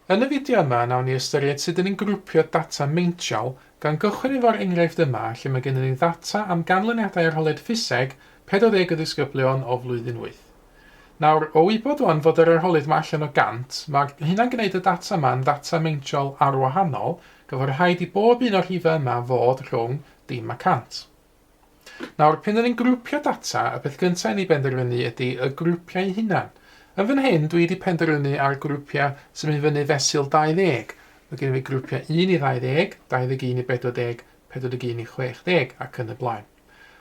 Yn y fideo yma, nawn ni ystyried sut dyn ni'n grwpio data meintiol, gan gychwyn efo'r enghraifft yma lle mae gennym ni ddata am ganlyniadau arholiad Ffiseg 40 o ddisgyblion o flwyddyn wyth. Nawr, o wybod wan fod yr arholiad yma allan o 100, mae hynna'n gwneud y data yma yn ddata meintiol arwahanol, gan fod rhaid i bob un o'r rhifau yma fod rhwng dim a 100. Nawr, pan 'dan ni'n grwpio data, y peth gyntaf i ni benderfynu ydy y grwpiau eu hunain. Yn fan hyn, dwi wedi penderfynu ar grwpiau sy'n mynd fyny fesul 20. Mae gen i fi grwpiau 1 i 20, 21 i 40, 41 i 60 ac yn y blaen.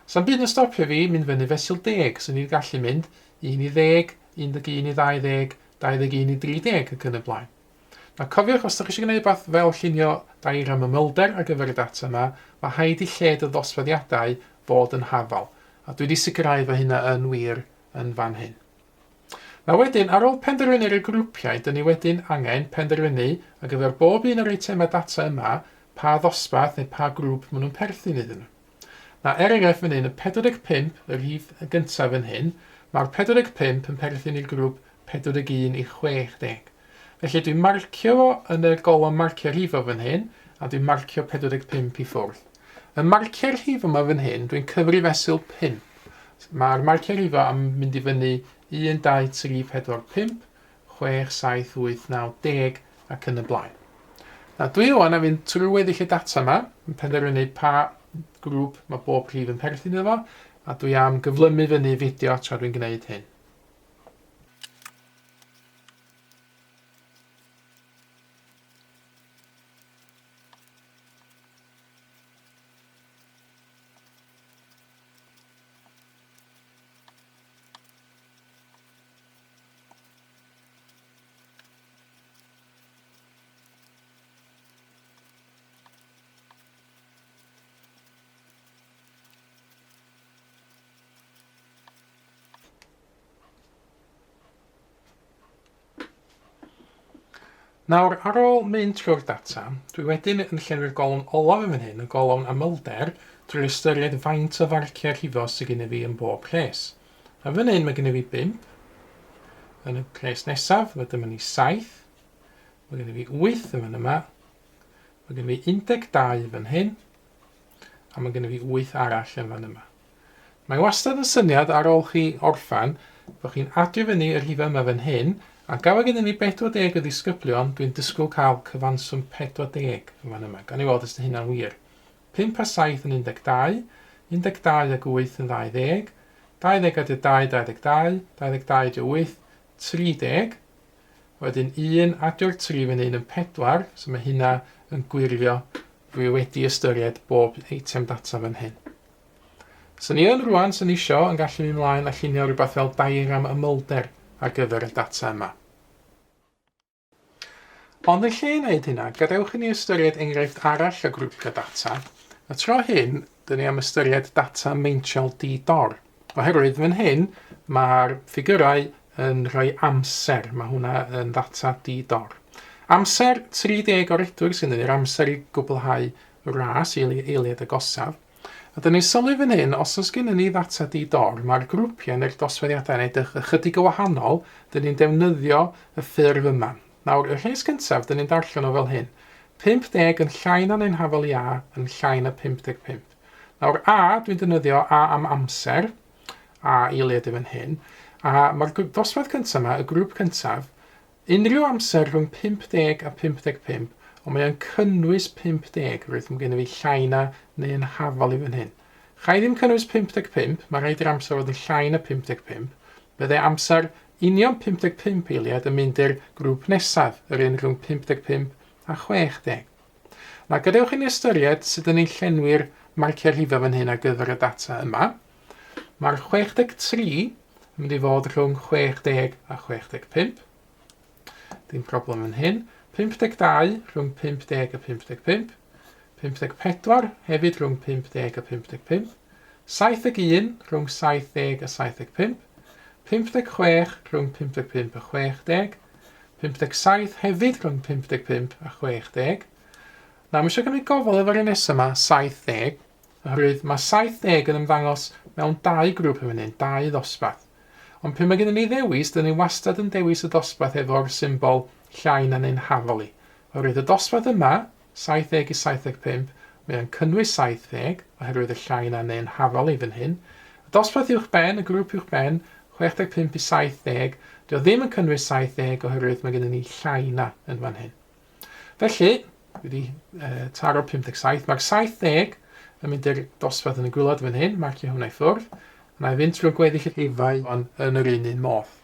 Sa'm byd yn stopio fi mynd fyny fesul deg, so ni'n gallu mynd 1 i ddeg, 11 i 20, 21 i 30 ac yn y blaen. Nawr cofiwch, os ydych chi eisiau gwneud rhywbeth fel llunio diagram ymylder ar gyfer y data yma, mae rhaid i lled y ddosbarthiadau fod yn hafal. A dwi wedi sicrhau fod hynna yn wir yn fan hyn. Nawr wedyn, ar ôl penderfynu ar y grwpiau, dyn ni wedyn angen penderfynu ar gyfer bob un o'r eitemau data yma pa ddosbarth neu pa grŵp maen nhw'n perthyn iddyn nhw. Nawr, er enghraifft fan hyn, y 45, y rhif gyntaf fan hyn, mae'r 45 yn perthyn i'r grŵp 41 i 60. Felly dwi'n marcio fo yn y golofn marcio rhifo fan hyn, a dwi'n marcio 45 i ffwrdd. Y marciau rhifo yma fan hyn, dwi'n cyfri fesul 5. Mae'r marciau rhifo am mynd i fyny 1, 2, 3, 4, 5, 6, 7, 8, 9, 10 ac yn y blaen. Na, dwi wan am fynd trwy weddill y data yma, yn penderfynu pa grŵp mae bob rhif yn perthyn iddo fo, a dwi am gyflymu fyny fideo tra dwi'n gwneud hyn. Nawr, ar ôl mynd trwy'r data, dwi wedyn yn llenwi'r golofn olaf yn fan hyn, y golofn amlder, drwy ystyried faint o farciau rhifo sydd gen i fi yn bob rhes. A fan hyn mae gen i fi 5. Yn y rhes nesaf, mae dyma ni 7. Mae gen i fi 8 yn fan yma. Mae gen i fi 12 fan hyn. A mae gen i fi 8 arall yn fan yma. Mae wastad yn syniad ar ôl chi orffan bod chi'n adio fyny y rhifau yma fan hyn, a gan fod gennym ni 40 o ddisgyblion, dwi'n disgwyl cael cyfanswm 40 yn fan yma. Gawn ni weld os 'di hynna'n wir. 5 a 7 yn 12, 12 ag 8 yn 20, 20 adio 2, 22, 22 adio 8, 30, wedyn 1 adio'r 3 fan hyn yn 4, so mae hynna yn gwirio dwi wedi ystyried bob eitem data fan hyn. So ni yn rwan, sy'n isio, yn gallu mynd mlaen a llunio rhywbeth fel diagram ymylder ar gyfer y data yma. Ond yn lle wneud hynna, gadewch i ni ystyried enghraifft arall o grwpio data. Y tro hyn, dyn ni am ystyried data meintiol di-dor. Oherwydd fan hyn, mae'r ffigurau yn rhoi amser. Mae hwnna yn ddata di-dor. Amser 30 o redwyr sy'n yr amser i gwblhau ras eiliad agosaf. A dyn ni'n sylwi fan hyn, os oes gennym ni ddata di-dor, mae'r grwpiau neu'r dosbarthiadau yn edrych ychydig o wahanol, dyn ni'n defnyddio y ffurf yma. Nawr, y rhes cyntaf, dyn ni'n darllen o fel hyn. 50 yn llai na neu'n hafal i A yn llai na 55. Nawr, A, dwi'n defnyddio A am amser, A eiliad i fan hyn, a mae'r dosbarth cyntaf yma, y grŵp cyntaf, Unrhyw amser rhwng 50 a 55, ond mae o'n cynnwys 50, roedd gen i fi llai na neu yn hafal i fan hyn. Cha i ddim cynnwys 55, mae rhaid i'r amser fod yn llai na 55. Bydde amser union 55 eiliad yn mynd i'r grŵp nesaf, yr un rhwng 55 a 60. Na, gadewch i ni ystyried sut ydyn ni'n llenwi'r marciau rhifau fan hyn ar gyfer y data yma. Mae'r 63 yn mynd i fod rhwng 60 a 65. Dim problem yn hyn. 52 rhwng 50 a 55. 54 hefyd rhwng 50 a 55. 71 rhwng 70 a 75. 56 rhwng 55 a 60. 57 hefyd rhwng 55 a 60. Nawr, mae eisiau cymryd gofal efo'r un nesaf yma, 70. Oherwydd mae 70 yn ymddangos mewn dau grŵp yn fan hyn, dau ddosbarth. Ond pryd mae gennym ni ddewis, dyn ni wastad yn dewis y dosbarth efo'r symbol llai na neu'n hafal i. Oherwydd y dosbarth yma, 70 i 75, mae o'n cynnwys 70, oherwydd y llai na neu'n hafal i fan hyn. Y dosbarth uwch ben, y grŵp uwch ben, 65 i 70, dio ddim yn cynnwys 70 oherwydd mae gennym ni llai na yn fan hyn. Felly, dwi wedi taro 57, mae'r 70 yn mynd i'r dosbarth yn y gwylod fan hyn, marcio hwnna i ffwrdd, a na i fynd trwy'r gweddill y rhifau yn yr un un modd.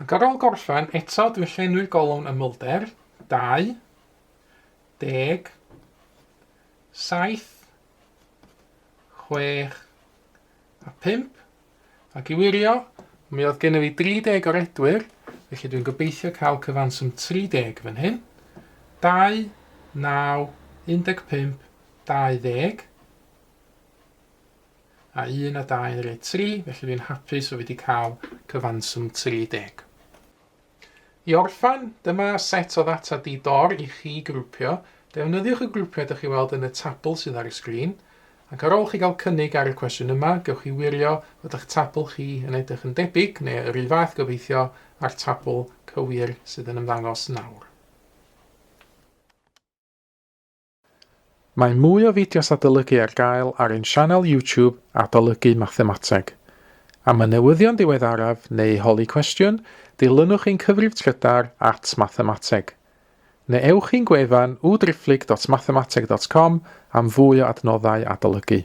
Ac ar ôl gorffen, eto dwi'n llenwi'r golofn ymylder, 2, 10, 7, 6 a 5. Ac i wirio, mi oedd gennym fi 30 o redwyr, felly dwi'n gobeithio cael cyfanswm 30 fan hyn. 2, 9, 15, 20. A 1 a 2 yn rhoi 3, felly dwi'n hapus o fi wedi cael cyfanswm 30. I orffen, dyma set o ddata di-dor i chi grwpio. Defnyddiwch y grwpiau ydych chi weld yn y tabl sydd ar y sgrin, ac ar ôl chi gael cynnig ar y cwestiwn yma, gewch chi wirio fod eich tabl chi yn edrych yn debyg, neu yr un fath gobeithio, â'r tabl cywir sydd yn ymddangos nawr. Mae mwy o fideos adolygu ar gael ar ein sianel YouTube Adolygu Mathemateg. Am y newyddion diweddaraf neu holi cwestiwn, dilynwch ein cyfrif trydar at mathemateg. Neu ewch i'n gwefan www.mathemateg.com am fwy o adnoddau adolygu.